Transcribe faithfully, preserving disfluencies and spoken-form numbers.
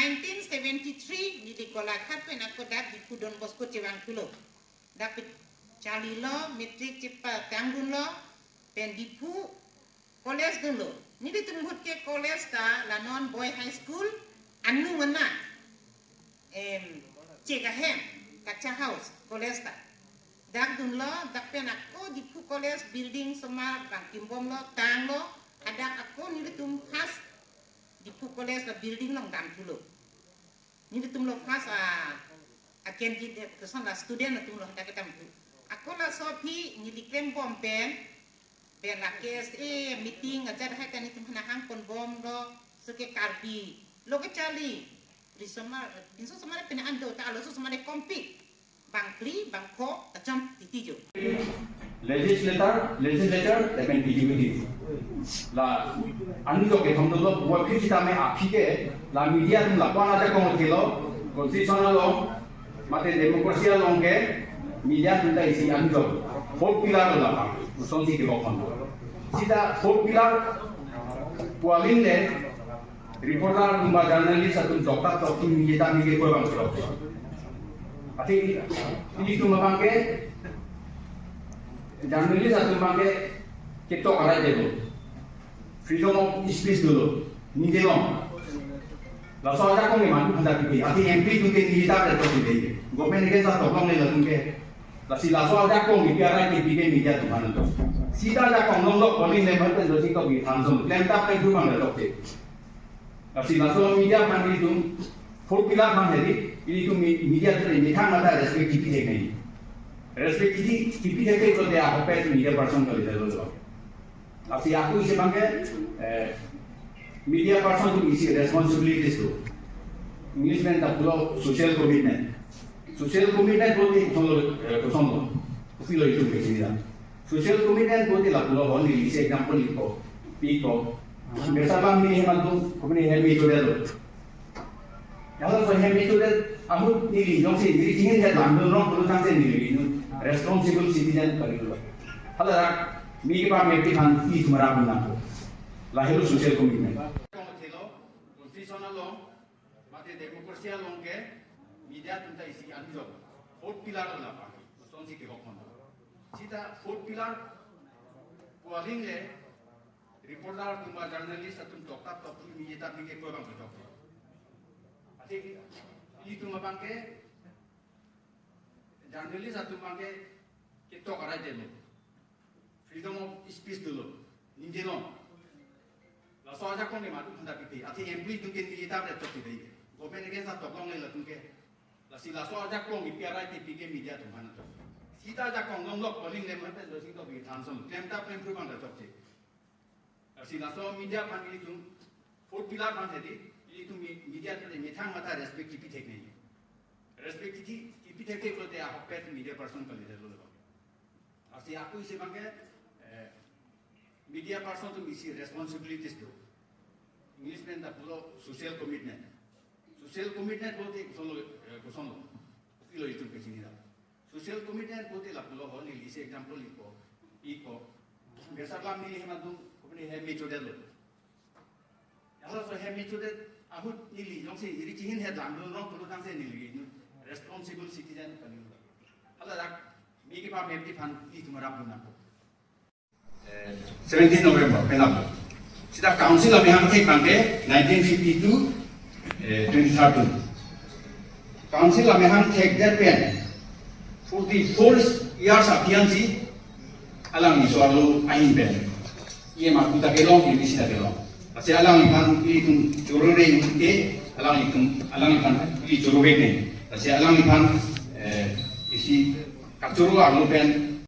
Nineteen seventy-three neli Golaghat pen ako dak Diphu Don Bosco chevangthulo. Dak pen charlilo, matric chepatangdunlo, pen Diphu college dunlo. Nelitum ahut ke college ta la non Boy High School, anung ana, em, chek ahem, kacha house, college ta. Dak dunlo, dak pen ako Diphu College building osomar bang kimbomlo, tanglo, hadak ako nelitum first Diphu College la building along damthulo. Nelitum lo first a, a candidate, koson la student atum lo hadak kedamthu. Ako laso aphi neli klembom pen, pen la K S A meeting ajat hai ta nelitum hana hangponbomlo, so ke Karbi lo kecharli, ri osomar, pinso osomar pen an do ta, arloso osomar compete. Bang phli, bang pho, kacham titi jo. Legislator, legislature, lapen executive. La, anujok kethom dolo, wa phi sitame aphi ke, la media atum la kwana ajakong thelo, constitution along, mate democracy along ke, media atum ta isi anujok. Fourth pillar lo la, kosonsi kebok kon. Sita fourth pillar, pu aling le, reporter atum ba journalist atum tokta tokti media ta nike koi bang chok. Athe ilitum abang ke journalist atum abang ke ketok arai dolo. Freedom of speech dolo. Nike long. Laso ajakong ke manu handa pipi. Athe M P atum ke nike ta ketok pipi. Government ke sa toklongle latum ke. Lasi laso ajakong ke arai ke pipi media atum handa. Sita ajakong long lok polling le mate dosi to bi thansong. Klem tap klem thu bang le tok te. Lasi laso media aphan ilitum fourth pillar aphan hedi, ilitum mi-, media atum methang mata respect kipi thek nangji. Respect kipi, kipi thekthedetlo te ahok pen media person kalidetlo. Lasi ako isi abang ke, eh, media person atum isi responsibilities do. English pen ta pulo social commitment. Social commitment pulote kosonlo, eh, kosonlo. Kopilo itum kachinila. Social commitment pulote lapulo ho, neli isi example liko, piko. Biasa bang neli hem atum, kopine hem ichodetlo. Halaso hem ichodet ahut neli jongsi neli chingin het lam dun rong pulo tangte neli responsible citizen kalilo. Hala rak, mi kepame aphan isi thumarap nangpo. Lahelo social commitment. Constitution along, mate democracy along ke media atum ta isi anujok. Fourth pillar la pa. Kosonsi kebok kon. Sita fourth pillar pu aling le reporter atum ba journalist atum tokta tokti media ta nike koi bang chok. Athe ilitum abang ke journalist atum abang ke ketok arai dolo. Freedom of speech dolo. Nike long. Laso ajakong ke manu handa pipi. Athe M P atum ke nike ta ketok pipi. Government ke sa toklongle latum ke. Lasi laso ajakong ke arai pipi ke media atum handa. Sita ajakong long lok polling le mate dosi to bi thansong. Klem tap klem thu bang da chokche. Lasi laso media aphan ilitum fourth pillar aphan hedi, ilitum mi-, media atum methang mata respect kipi thek nangji. Respect kipi, kipi thekthedetlo te ahok pen media person kalidetlo. Lasi ako isi abang ke, eh, media person atum isi responsibilities do. English pen ta pulo social commitment. Social commitment pulote kosonlo, eh, kosonlo. Kopilo itum kachinila. Social commitment pulote lapulo ho, neli isi example liko, iko. Biasa bang neli hem atum, kopine hem ichodetlo. Halaso hem ichodet ahut neli jongsi neli chingin het lam dun rong pulo tangte neli responsible citizen kalilo. Hala rak, mi kepame aphan isi thumarap nangpo. Eh, seventeen November penap. Sita council amahang thek abang ke nineteen fifty-two, eh, twenty-third June. Council amahang thekdet pen forty-four years aphi ansi alangli so-arlo ahin pen E M A ku ta kelong, E M A C ta kelong. Lasi alangliphan ilitum choro re ke, alanglitum, alangliphan ili choro re ne. Lasi alangliphan, eh, isi kachoro arlo pen